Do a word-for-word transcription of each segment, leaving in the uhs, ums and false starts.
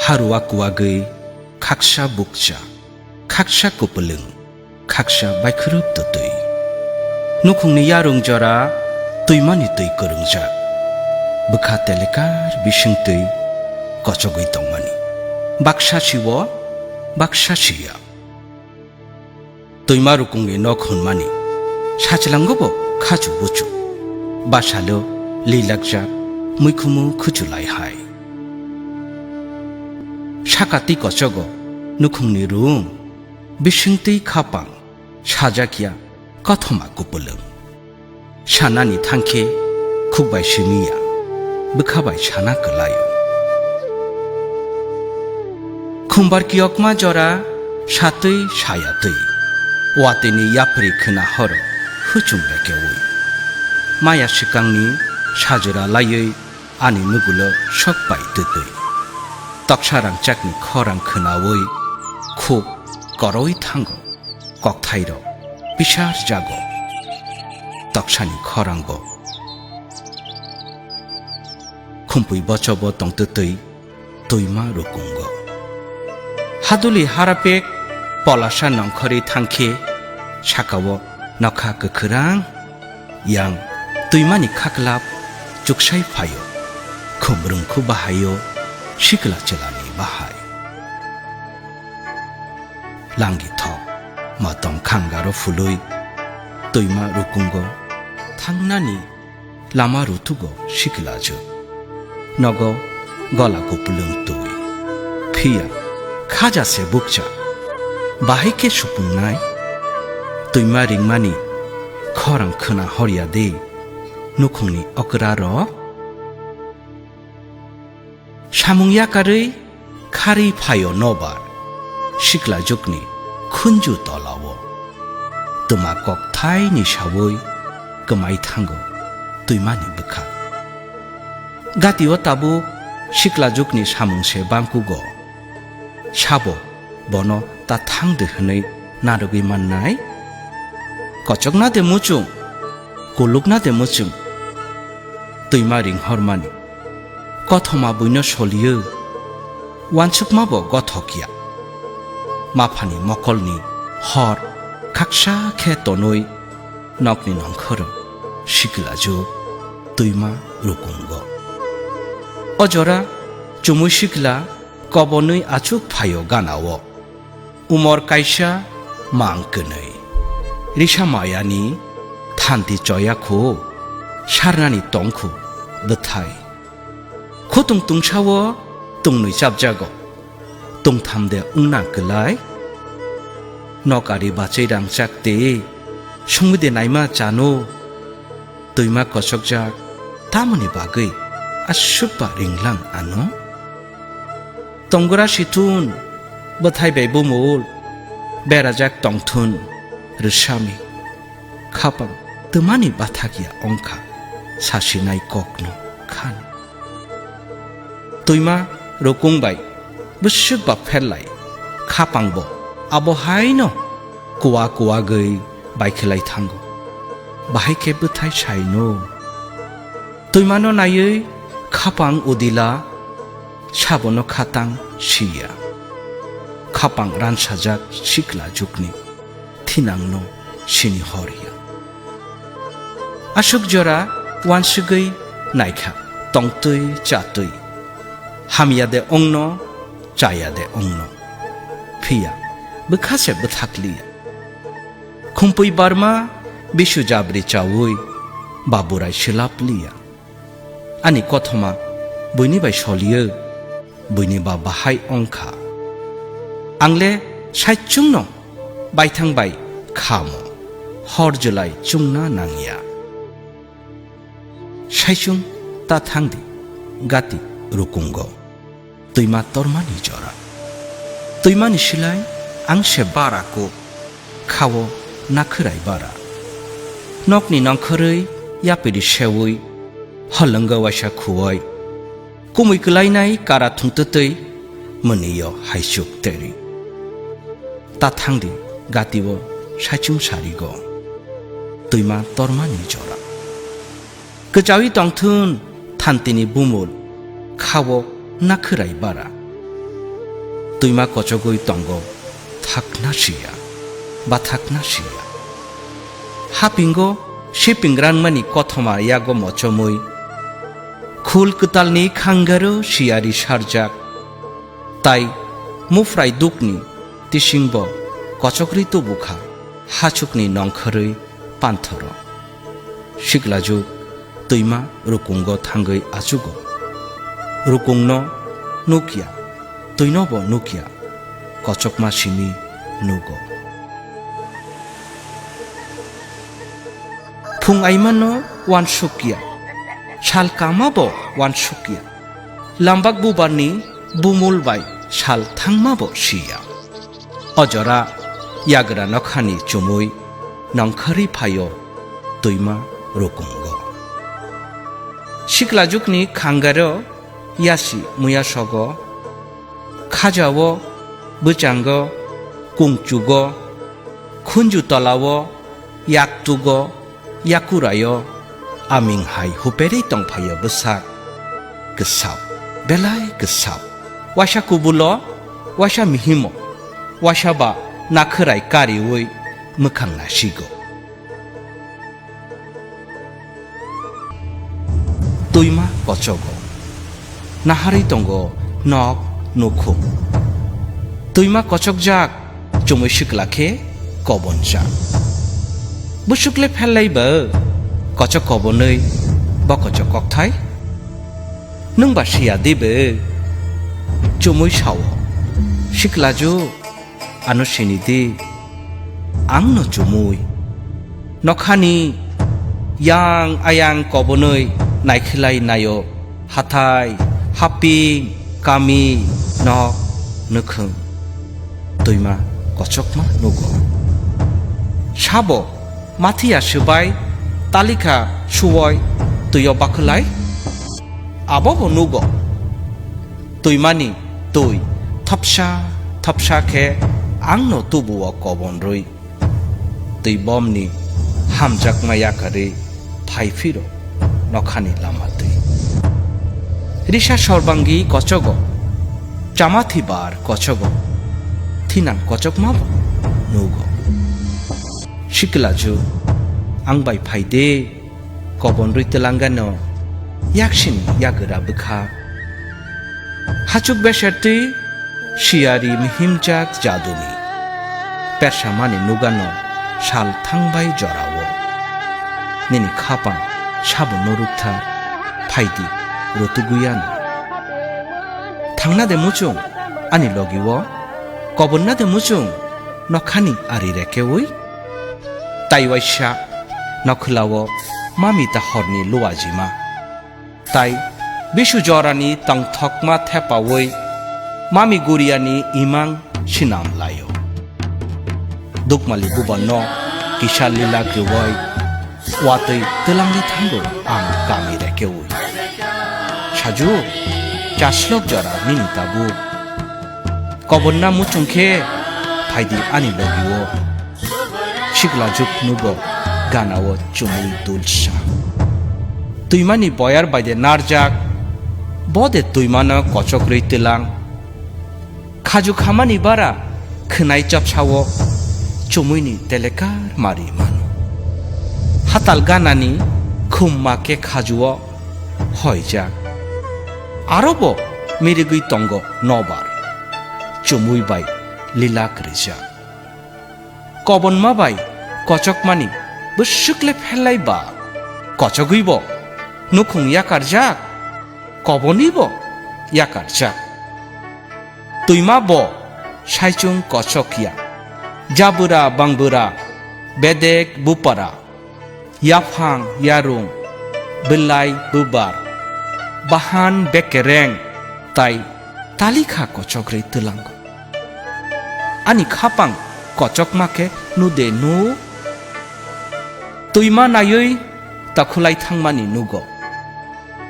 Harua kuwagwi khaksa bukcha, khaksa kupulwng, khaksa baikhurup twtwi. Nukhungni yarung jora twimani twi kwrwngjak. Bwkha telekar bisingtwi kochogwi tongmani. Baksa siwo, baksa siya. Twima rukungni nok hwnmani. Sachwlango bo khachu buchu. Basalo lilakjak muikhumu khuchulai hai. Saka twi kochogo nukhungni rung, bisingtwi khapang, sajakya kothoma kupulwng. Sanani thangkhe khukbai simiya, bwkha bai sana kwlaio. Khumbar kiyokma jora satwi sayatwi, watwini yapri khwna horo huchung bekeui. Maya swkangni sajora laiwi ani nugulo sok pai twtwi. Toksa rangchakni khorang khwnaui khuk koroi thango. Kokthairok pisar jago. Toksani khorangbo. Khumpui bochobo tongtwtwi twima rukungo. Haduli harapek polasa nongkhorwi thangkhe sakao nokha kwkhwrang yang twimani khaklap chuksai phaio. Khumrwngkhu bahaio sikla chwlani bahai. Langi thok, motom khangaro phului, twima rukungo thangnani lama rutugo sikla jwk. Nogo gola kupulwng twi. Phiya khaja se bukcha. Bahai khe supungnai. Twima ringmani khorang khwna horya de nukhungni okra rok. Samung yakarwi kharwi phaio nobar, siklajwkni khunju tolao. Twma kokthaini saui kwmai thango twimani bwkha. Gatio tabuk siklajwkni samung se bangkugo. Sabo bono ta thang de hwnwi narwgwi mannai? Kochokna de muchung, kulukna de muchung, twima ringhormani kothoma buino soliyo, wansukma bo gothok ya. Maphani mokolni hor khaksa khe tonwi nokni nongkhoro sikla jwk twima rukungo. O jora chumui sikla kobonwi achuk phaio ganao. Umor kaisa mang kwnwi. Risa mayani thanti choya khu, sarnani tong khu bwthai. Khutung tungsao tungnwi chapjago. Tungtham de wngna kwlai? Nokari bachai rangchak tei songwi de naima chano? Twima kochokjak tamoni bagwi aswk ba ringlang ano? Tongra si thun, bwthai bai bumul berajak tong thun rwsami. Khapang twmani bathakya ongkha sasinai kokno khan. Twima rukung bai bwswk ba pherlai khapang bo abo haino kuwa kuwagwi baikhelai thango. Bahai khe bwthai saino. Twimano naiwi khapang udila sabono khatang siya. Khapang ransajak sikla jukni thinangno sini horya. Aswk jora wansugwi naikha tongtwi chatwi. Hamya de ongno, chaya de ongno. Phiya bwkha se bwthakliya. Khumpui barma bisu jabri chaui baburai swlapliya. Ani kothoma buini bai soliyo, buini ba bahai ongkha. Angle saichungno baithang bai khamo, hor jwlai chungna nangya. Saichung ta thangdi, gati rukungo. Twima tormani jora. Twimani silai ang se bara kuk, khao nakhwrai bara. Nokni nongkhorwi yapiri seui, holwngo waisa khuoi. Kumui kwlainai kara thungtwtwi, mwnwiyo haichuk teri. Ta thangdi, gatio saichung sarigo. Twima tormani jora. Kwchaui tongthun thantini bumul, khao nakhwrai bara. twima kochogwi tongo, thakna siya, ba thakna siya. Hapingo siping rangmani kothoma yago mochomwi, khul kwtalni khangaro siyari sarjak, tai mufrai dukni tisingbo kochogri tubukha, hachukni nongkhorwi panthoro. Siklajuk twima rukungo thangwi achugo. Rukungno nukya, twinobo nukya, kochokma simi nugo. Phung aimano wansukya, sal kamabo wansukya. Lambak bubarni bumul bai sal thangmabo siya. O jora yagra nokhani chumui nongkhorwi phaio twima rukungo. Siklajukni khangaro yasi muyasogo, khajao, bwchango, kungchugo, khunju tolao, yaktugo, yakuraio aming hai huperwi tongphaio bwsak. Kwsao, belai kwsao. Waisa kubulo, waisa mihimo, waisa ba nakhwrai kariui mwkhang nasigo. Twima kochogo. Naharwi tongo nok nukhung. Twima kochokjak, chumui sikla khe kobonjak. Bwswk le phellai bo, kochok kobonwi bo kochok kokthai. Nwng ba siya di bo, chumui sao, siklaju, ano sini di, ang no chumui. Nokhani yang ayang kobonwi naikhilai naio, hathai, haping, kami, nok, nukhung. Twima kochokma nugo. Sabo mathiya swbai talikha suwoi twio bakhwlai? Abobo nugo. Twimani twi thapsa thapsa khe ang no tubuo kobonrwi. Twi bomni hamjakma yakarwi phai phiro nokhani lama twi. Risa sorbangi kochogo, chamathi bar kochogo, thinang kochokma bo nugo. Siklaju, ang bai phai de, kobonrwi twlangano yaksini yagra bwkha. Hachuk beser twi siyari mihimjak jaduni. Persamani nugano sal thangbai jorao. Nini khapang sabo norukthar phaidi rotuguyano. Thangna de muchung ani logiwo, kobonna de muchung nokhani ari rekeui. Tai waisa nokhwlao mami ta horni luajima. Tai bisu jorani tongthokma thepaui mami guriani imang sinam laio. Dukmali bubanno kisa lila kwrwi watwi twlangwi thango ang kami rekeui. Saju, chaslok jora nini tabuk. Kobonna muchung khe phaidi ani logio. Siklajwk nugo ganao chumui dulsa. Twimani boyar bai de narjak, bo de twimano kochokrwi twlang. Khaju khamani bara khwnai chapsao chumuini telekar mari mano. Hatal ganani khumma khe khajuo hoijak. Arobo mirigwi tongo nobar. Chumui bai lila krijak. Kobonma bai kochokmani bwswk le pherlai ba. Kochogwi bo nukhung yakarjak, kobonwi bo yakarjak. Twima bo saichung kochok ya. Jabura bangbura, bedek bupara, yaphang yarung, belai bubar, bahan bekereng tai talikha kochokri twlango. Ani khapang kochokma khe nude nu, twima naiwi takhulai thangmani nugo.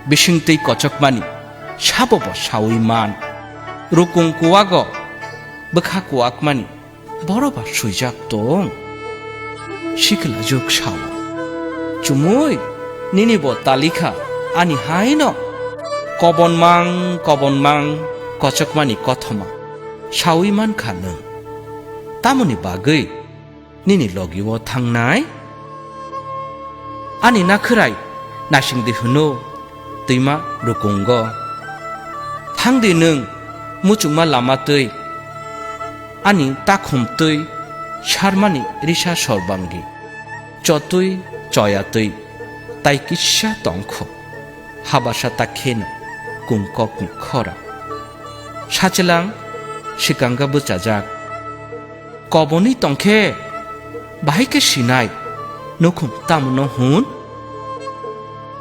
Bisingtwi kochokmani sabo bo saui man. Rukung kuwago bwkha kuwakmani boro ba swijak tong. Sikla juk sao, chumui, nini bo talikha ani haino. Kobonmang kobonmang kochokmani kothoma. saui man kha nwng. Tamoni bagwi nini logi-o thangnai? Ani nakhwrai naisingdi hwno twima rukungo. Thangdi nwng muchungma lama twi, ani takhum twi sarmani risa sorbangi, chotwi choya twi tai kisa tongkho, habasa ta kheno kungkokni khora. Sachilang sikanga bwchajak. Kobonwi tongkhe, bahai khe sinai, nukhung tamono hwn?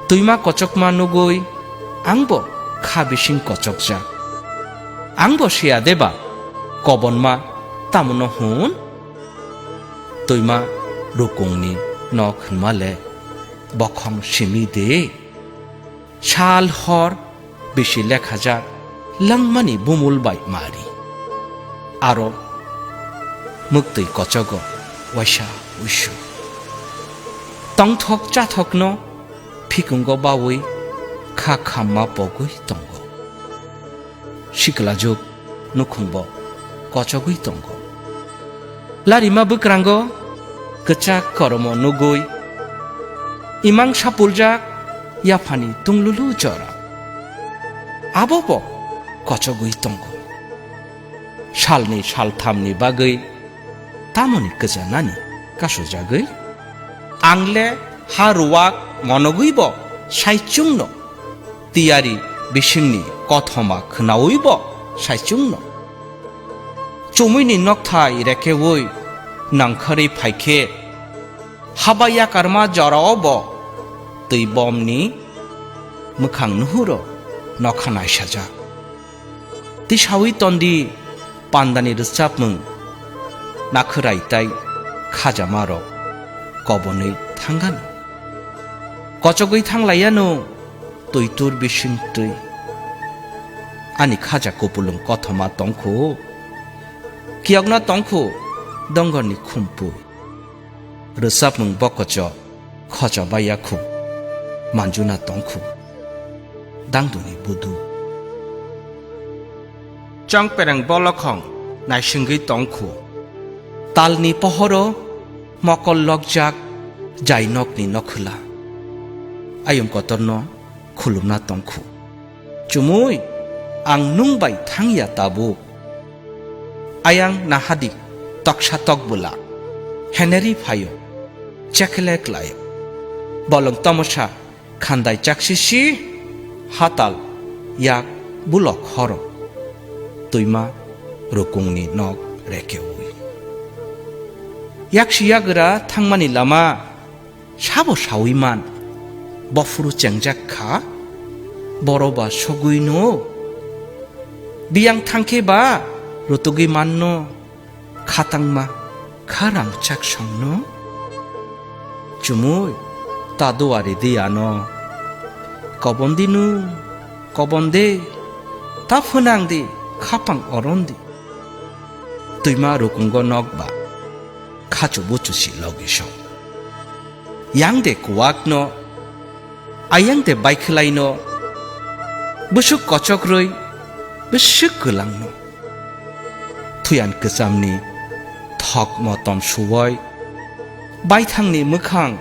Twima kochokma nugwi angbo kha bising kochokjak. Angbo siya deba, kobonma tamono hwn? Twima rukungni nok hwnma le bokhong simi de. Sal hor bisi lekhajak langmani bumul bai mari. Aro mwktwi kochogo waisa uisu. Tongthok chathokno phikungo bawi kha khamma pogwi tongo. Siklajuk nukhungbo kochogwi tongo. Larima bwkrango kwchak koromo nugwi imang sapuljak yaphani tunglulu jora. Abobo kochogwi tongo. Salni salthamni bagwi tamoni kwchanani kasujagwi? Angle ha ruwak monogwibo saichungno tiyari bisingni kothoma khwnawibo saichungno. Chumuini nokthai rekeui nangkharwi phaikhe, haba yakarma jorao bo twi bomni mwkhang nuhuro nokha naisajak. Tisaui tondi pandani rwchapmung, nakhwrai tai khajamarok kobonwi thangano. Kochogwi thanglaiano twitur bising twi. Ani khaja kupulung kothoma tongkhu, kiyokna tongkhu dongorni khumpui. Rwchapmung bokocho khochaba yakhu, manjuna tongkhu dangduni budu. Chongpereng bolokhong naisingwi tongkhu. Talni pohoro mokol lokjak jainokni nokhwla. Ayung kotorno khulumna tongkhu. Chumui, ang nwng bai thangya tabuk. Ayang nahadi toksa tokbwla, heneri phaio, chekle klaio. Bolong tomosa khandai chaksisi hatal yak bulok horo. Twima rukungni nok rekeui. Yaksi yagra thangmani lama sabo saui man, bophuru chengjak kha, boro ba sogwino. Biyang thangkhe ba rutugwi manno, khatangma kha rangchak songno. Chumui, ta duari di ano. Kobon di nu, kobon de, ta phwnang di, khapang oron di. Twima rukungo nok ba khachu buchu si logi song. Yang de kuwak no, ayang de baikhwlai no, bwswk kochok rwi, bwswk kwlang no. Thuyan kwchamni thok motom suwoi, baithangni mwkhang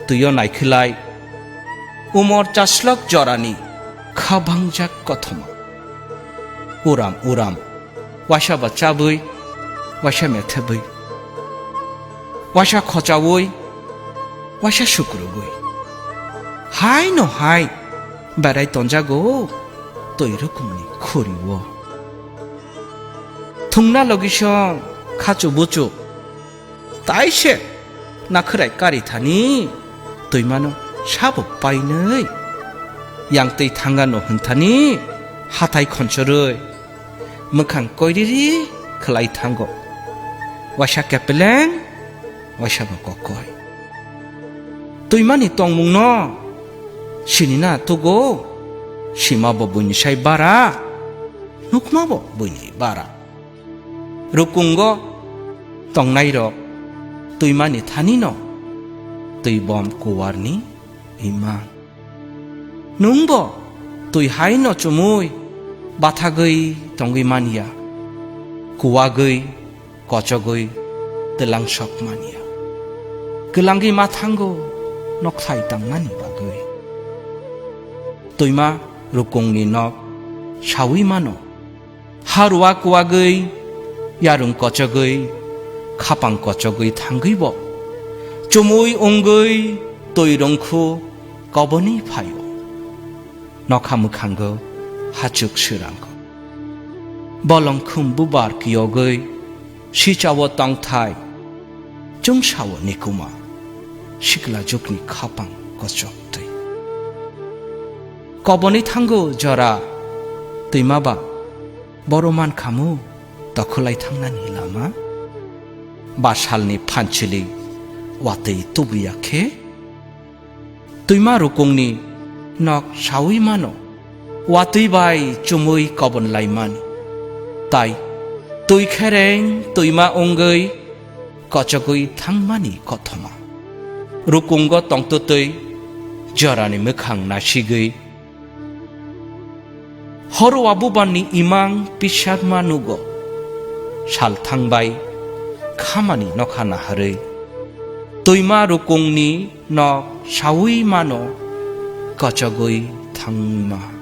twio naikhwlai, umor chaslok jorani khabangjak kothoma. Uram uram, waisa ba chabwi, waisa methebwi, waisa khochaui, waisa sukrubwi. Hai no hai berai tonjago twi rukumni khuriwo. Thungna logisong khachu buchu. Taise nakhwrai kari thani twimano sabo painwi. Yang twi thangano hwn thani hathai khonchorwi. Mwkhang koiriri khwlai thango. Waisa kepeleng, waisa bo kokoi. Twimani tongmungno sinina tugo, sima bo buini sai bara, nukma bo buini bara. Rukungo tongnairok twimani thanino twibom kuwarni imang. Nwngbo twi haino chumui bathagwi tongwi manya. kuwagwi kochogwi twlangsok manya. Kwlangwi ma thango nokthai tangmani bagwi. Twima rukungni nok sawi mano. Harwa kuwagwi yarung kochogwi khapang kochogwi thangwibo chumui wngwi twi rwngkhu koboni phaio. Nokha mwkhango hachuk swrango. Bolongkhum bubar kiyogwi sichao tongthai chwngsao nikuma sikla jukni khapang kochok twi. Koboni thango jora twima ba boro mankhamu tokhulai thangnani lama. Basalni phanchili watwi tubuya khe twima rukungni nok sawi mano, watwi bai chumui kobon laimani. Tai twi khereng twima wngwi kochogwi thangmani kothoma. Rukungo tongtwtwi jorani mwkhang nasigwi horo abubanni imang pisakma nugo. Sal thangbai khamani nokha naharwi twima rukungni nok sawi mano kochogwi thangma.